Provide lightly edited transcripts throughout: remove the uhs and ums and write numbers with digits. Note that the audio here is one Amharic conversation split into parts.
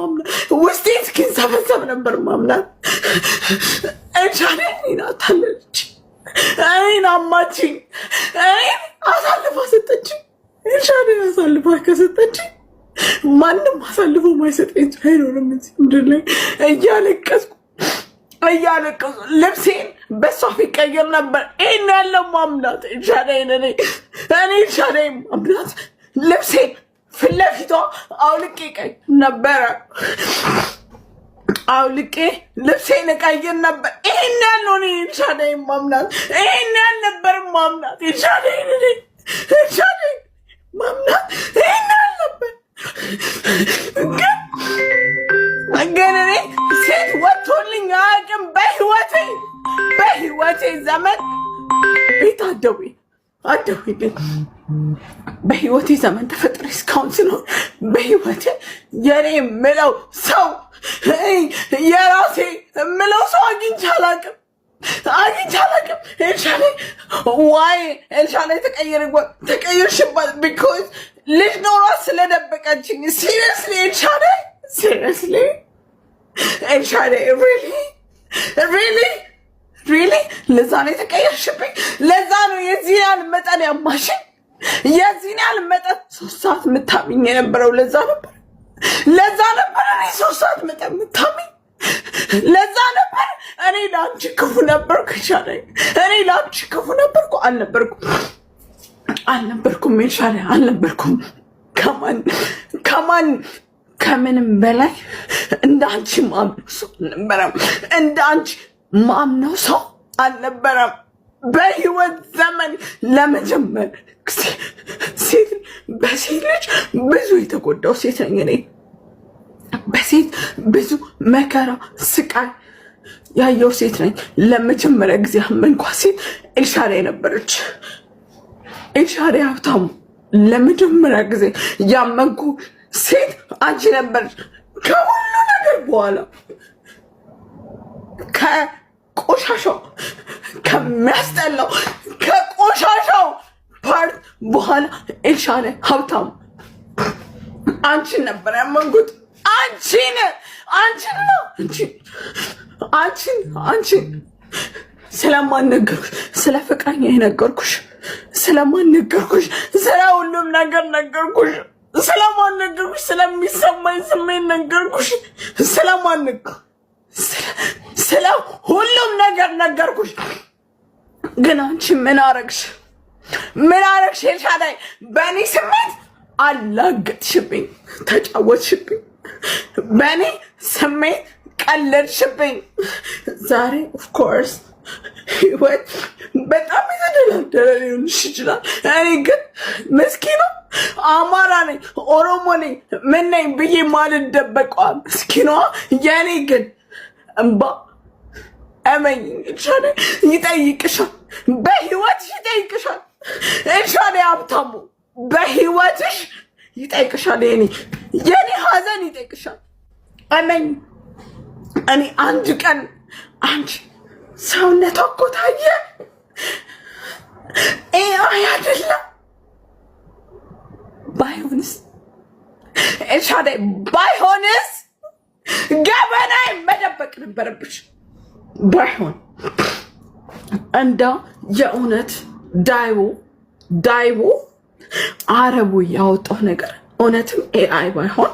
ማምናት። ውስጤ እስኪንሰፈሰፍ ነበር ማምናት። ኤልሻዳይ እኔን አታለለች፣ እኔን አማችኝ፣ እኔን አሳልፋ ሰጠችኝ። ኤልሻዳይ አሳልፋ ከሰጠችኝ ማንም አሳልፎ ማይሰጠኝ ሰው አይኖርም እዚህ ምድር ላይ። እያለቀስኩ እያለቀስኩ ልብሴን በሷ ፊት ቀይር ነበር። ይህን ያለው ማምናት ኤልሻዳይን እኔ ኤልሻዳይን ማምናት ልብሴን ፊት ለፊቷ አውልቄ ቀይ ነበረ። አውልቄ ልብሴን እቀይር ነበር። ይሄን ያህል ነው እኔ ኤልሻዳይን ማምናት። ይሄን ያህል ነበር ማምናት ኤልሻዳይን። እኔ ኤልሻዳይን ማምናት ይሄን ያህል ነበር። ግን እኔ ሴት ወጥቶልኝ አያውቅም። በህይወቴ ዘመን ቤት አደዌ አደዌልኝ። በህይወቴ ዘመን ተፈጥሬ እስካሁን ስኖር በህይወቴ የኔ የምለው ሰው፣ የራሴ የምለው ሰው አግኝቼ አላውቅም፣ አግኝቼ አላውቅም። ኤልሻዳይ why ኤልሻዳይ ተቀየር ተቀየርሽባት because ልጅ ኖሯት ስለደበቀችኝ። Seriously ኤልሻዳይ፣ seriously ኤልሻዳይ፣ really, really, really ለዛ ነው የተቀየርሽብኝ። ለዛ ነው የዚህ ያህል መጠን ያማሽኝ። የዚህን ያህል መጠን 3 ሰዓት የምታምኝ የነበረው ለዛ ነበር። ለዛ ነበር እኔ 3 ሰዓት መጠን የምታምኝ፣ ለዛ ነበር። እኔ ለአንቺ ክፉ ነበርኩ። ይሻለኝ እኔ ለአንቺ ክፉ ነበርኩ። አልነበርኩም፣ አልነበርኩም፣ ኤልሻዳይ አልነበርኩም። ከማን ከማን ከምንም በላይ እንደ አንቺ ማምነው ሰው አልነበረም። እንደ አንቺ ማምነው ሰው አልነበረም። በህይወት ዘመን ለመጀመር ጊዜ ሴት በሴት ልጅ ብዙ የተጎዳው ሴት ነኝ እኔ። በሴት ብዙ መከራ ስቃይ ያየው ሴት ነኝ። ለመጀመሪያ ጊዜ ያመንኳት ሴት ኤልሻዳይ ነበረች። ኤልሻዳይ ሀብታሙ፣ ለመጀመሪያ ጊዜ ያመንኩ ሴት አንቺ ነበረች። ከሁሉ ነገር በኋላ፣ ከቆሻሻው፣ ከሚያስጠላው ከቆሻሻው part በኋላ ኤልሻዳይ ሀብታሙ አንቺን ነበር ያመንኩት። አንቺን፣ አንቺን ነው፣ አንቺን፣ አንቺን፣ አንቺን። ስለማን ነገርኩሽ? ስለ ፍቅረኛ የነገርኩሽ ስለማን ነገርኩሽ? ስለ ሁሉም ነገር ነገርኩሽ። ስለማን ነገርኩሽ? ስለሚሰማኝ ስሜት ነገርኩሽ። ስለማን ነገርኩሽ? ስለ ሁሉም ነገር ነገርኩሽ። ግን አንቺ ምን አረግሽ? ምን አረግሽ? ኤልሻዳይ በእኔ ስሜት አላገጥሽብኝ፣ ተጫወትሽብኝ፣ በእኔ ስሜት ቀለድሽብኝ። ዛሬ of course ህይወት በጣም የተደላደለ ሊሆንሽ ይችላል። እኔ ግን ምስኪኑ አማራ ነኝ፣ ኦሮሞ ነኝ፣ ምን ነኝ ብዬ ማልደበቀዋ ምስኪኗ የእኔ ግን እምባ እመኝ ኤልሻዳይ ይጠይቅሻል፣ በህይወትሽ ይጠይቅሻል። ኤልሻዳይ ሀብታሙ በህይወትሽ ይጠይቅሻል። የኔ ሀዘን ይጠይቅሻል። እመኝ እኔ አንድ ቀን አንቺ ሰውነቷ እኮ ታየ፣ AI አይደለም። ባይሆንስ ኤልሻዳይ፣ ባይሆንስ ገበናይ መደበቅ ነበረብሽ። ባይሆን እንደው የእውነት ዳይቦ አረቡ ያወጣው ነገር እውነትም AI ባይሆን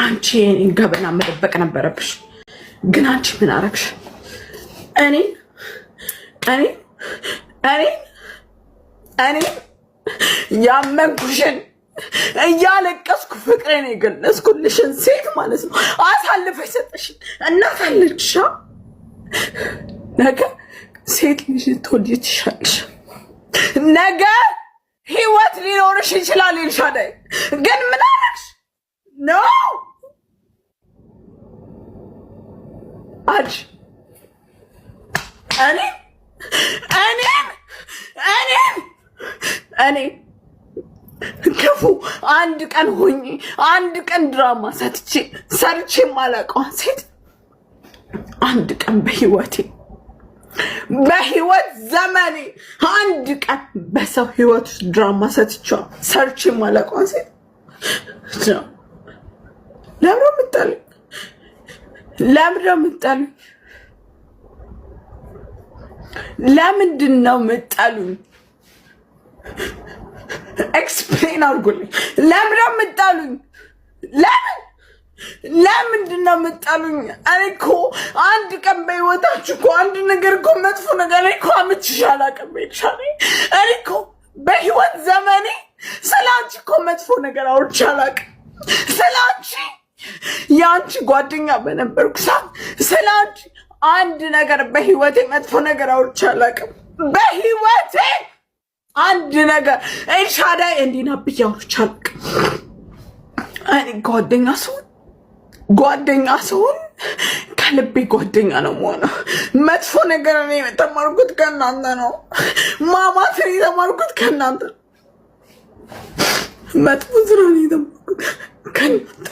አንቺ የኔን ገበና መደበቅ ነበረብሽ። ግን አንቺ ምን አረግሽ? እኔ እኔ እኔ እኔ ያመንኩሽን፣ እያለቀስኩ ፍቅሬን የገለጽኩልሽን ሴት ማለት ነው አሳልፈሽ ሰጠሽን። እናት አለችሻ፣ ነገ ሴት ልጅ ትወልጂ ትሻለሽ። ነገ ህይወት ሊኖርሽ ይችላል። ኤልሻዳይ ግን ምን አደረግሽ? No አልሽ። እኔ እኔም እኔም እኔ ክፉ አንድ ቀን ሆኜ አንድ ቀን ድራማ ሰርቼ የማላውቀዋን ሴት አንድ ቀን በህይወት ዘመኔ አንድ ቀን በሰው ህይወት ውስጥ ድራማ ሰርቼ የማላውቀዋን ሴት ነው ለምን የምጠላ የምትጠሉኝ? ለምንድን ነው የምትጠሉኝ? ለምንድን ነው የምትጠሉኝ? Explain አድርጉልኝ። ለምንድን ነው የምትጠሉኝ? ለምን ለምንድን ነው የምትጠሉኝ? እኔ እኮ አንድ ቀን በህይወታችሁ እኮ አንድ ነገር እኮ መጥፎ ነገር እኔ እኮ አምችሽ አላውቅም። እኔ እኮ በህይወት ዘመኔ ስለ አንቺ እኮ መጥፎ ነገር አውርቼ አላውቅም። ስለ አንቺ የአንቺ ጓደኛ በነበርኩ ሰዓት ስለ አንቺ አንድ ነገር በህይወቴ መጥፎ ነገር አውርቼ አላውቅም። በህይወቴ አንድ ነገር ኤልሻዳይ እንዲህ ናት ብዬ አውርቼ አላውቅም። እኔ ጓደኛ ስሆን ከልቤ ጓደኛ ነው የምሆነው። መጥፎ ነገር እኔ የተማርኩት ከእናንተ ነው። ማማትን የተማርኩት ከእናንተ ነው። መጥፎ ስራ ነው የተማርኩት ከእናንተ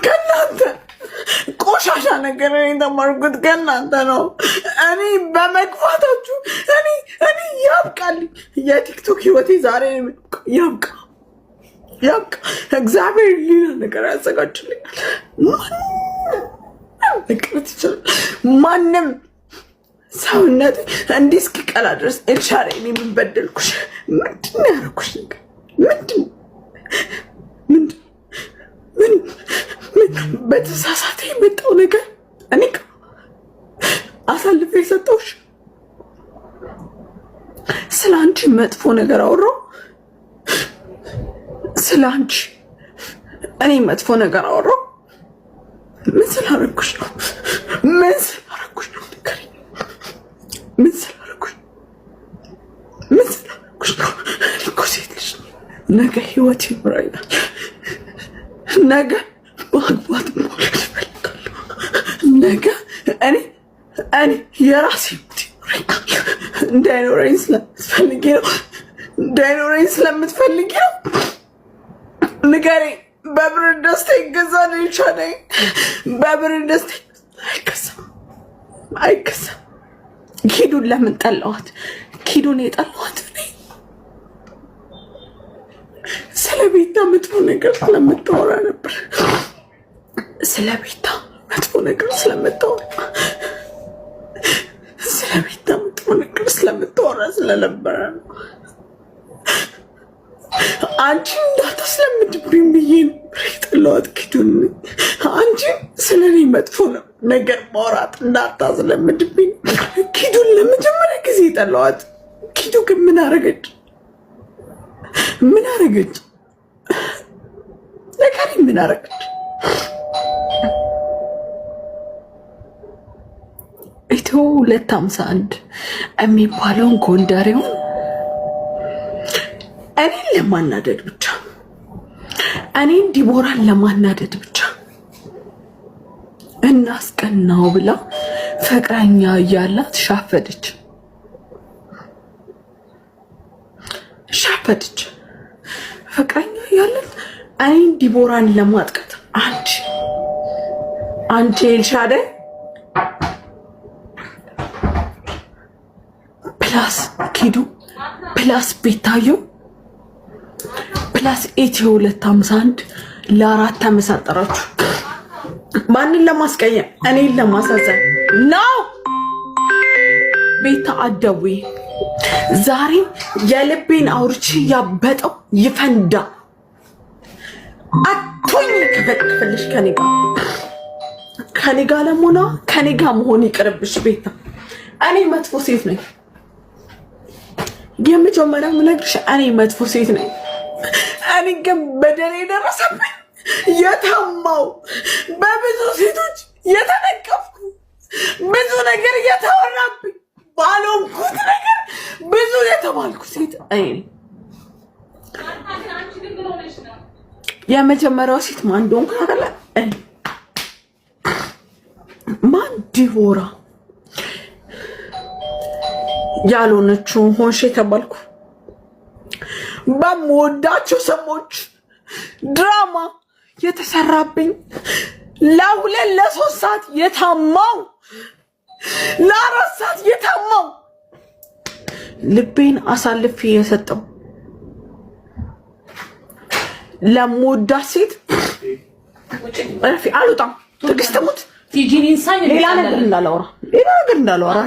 ከእናንተ ቆሻሻ ነገር የተማርኩት ከእናንተ ነው። እኔ በመግፋታችሁ እኔ ያብቃልኝ። የቲክቶክ ህይወቴ ዛሬ ያብቃ ያብቃ። እግዚአብሔር ሌላ ነገር ያዘጋጅልኛል። ማንም መቅረት ይችላል። ማንም ሰውነት እንዲህ እስኪቀላ ድረስ ኤልሻዳይ፣ እኔ ምን በደልኩሽ? ምንድን ነው ያደረኩሽ ነገር? ምንድን ምንድን ምን ምን በተሳሳተ የመጣው ነገር እኔ አሳልፌ የሰጠሁሽ? ስለ አንቺ መጥፎ ነገር አወራሁ? ስለ አንቺ እኔ መጥፎ ነገር አወራሁ? ምን ስላደረኩሽ ነው? ምን ስላደረኩሽ ነው? ንገሪኝ። ምን ስላደረኩሽ? ምን ስላደረኩሽ ነው? እኔ እኮ ሴት ልጅ ነኝ። ነገ ህይወት ይኖረኛል። ነገ ማግባት መውለድ እፈልጋለሁ። ነገ እኔ የራሴ ህይወት ይኖረኛል። እንዳይኖረኝ ስለምትፈልጊ ነው። እንዳይኖረኝ ስለምትፈልጊ ነው። ንገሪኝ። በብር ደስታ ይገዛል? ይቻለኝ በብር ደስታ አይገዛም፣ አይገዛም። ኪዱን ለምን ጠላኋት? ኪዱን የጠላኋት እኔ ስለ ቤታ መጥፎ ነገር ስለምታወራ ነበር። ስለ ቤታ መጥፎ ነገር ስለምታወራ ስለ ቤታ መጥፎ ነገር ስለምታወራ ስለነበረ ነው። አንቺ እንዳታስለምድብኝ ብዬ ነበር የጠላኋት ኪዱን። አንቺ ስለ እኔ መጥፎ ነገር ማውራት እንዳታስለምድብኝ ኪዱን ለመጀመሪያ ጊዜ የጠላኋት። ኪዱ ግን ምን አረገች? ምን አረገች? ነገር ምን አረገች? ኢትዮ 251 የሚባለውን ጎንደሬውን እኔን ለማናደድ ብቻ፣ እኔን ዲቦራን ለማናደድ ብቻ እናስቀናው ብላ ፍቅረኛ እያላት ሻፈደች ሻፈደች። ፍቅረኛ እያላት እኔን ዲቦራን ለማጥቃት አንቺ ኤልሻዳይ plus ኪዱ plus ቤታዮ plus ኢትዮ 251 ለአራት ተመሳጠራችሁ። ማንን ለማስቀየም? እኔን ለማሳዘን ነው። ቤታ አደዊ ዛሬ የልቤን አውርቼ ያበጠው ይፈንዳ። አቶኝ ከፈለሽ ከኔ ጋር ከኔ ጋር ለመሆኗ ከኔ ጋር መሆን ይቅርብሽ ቤታ። እኔ መጥፎ ሴት ነኝ። የመጀመሪያ የምነግርሽ እኔ መጥፎ ሴት ነኝ። እኔ ግን በደል የደረሰብኝ የታማው በብዙ ሴቶች የተነቀፍኩ ብዙ ነገር የተወራብኝ ባልሆንኩት ነገር ብዙ የተባልኩ ሴት እኔ ነኝ። የመጀመሪያው ሴት ማን እንደሆንኩ ታውቃለህ? እኔ ማን ዲቦራ ያልሆነችውን ሆንሽ የተባልኩ በምወዳቸው ሰዎች ድራማ የተሰራብኝ ለሁለት ለሶስት ሰዓት የታማው ለ4 ሰዓት የታማው ልቤን አሳልፌ የሰጠው ለምወዳት ሴት እረፊ፣ አልወጣም። ትዕግስት ሙት። ሌላ ነገር እንዳላወራ፣ ሌላ ነገር እንዳላወራ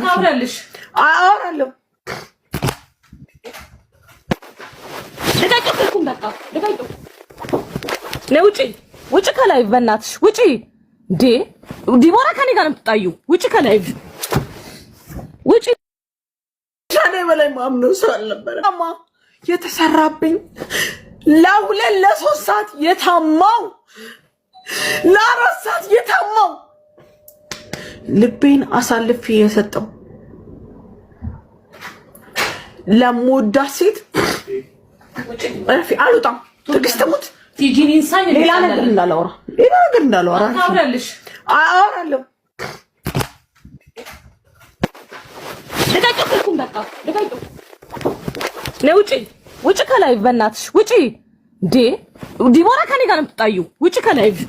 አወራለሁ። ልቀቂው ስልኩን፣ በቃ ልቀቂው። ነይ ውጪ፣ ውጪ ከ live በእናትሽ ውጪ። እንዴ ዲቦራ ከኔ ጋር ነው የምትጣዩ። ውጪ ከ live ውጪ። ከኔ በላይ ማምነው ሰው አልነበረም። የተሰራብኝ ለ2 ለ3 ሰዓት የታማው፣ ለ4 ሰዓት የታማው፣ ልቤን አሳልፌ የሰጠው ለምወዳት ሴት። እረፊ፣ አልወጣም። ትዕግስት ሙት። ሌላ ነገር እንዳላወራ፣ ሌላ ነገር እንዳላወራ አወራለሁ። ልቀቂው ስልኩን፣ በቃ ልቀቂው። ነይ ውጪ፣ ውጪ ከ live በእናትሽ ውጪ። እንዴ ዲቦራ ከኔ ጋር ነው የምትጣዩ። ውጪ ከ live።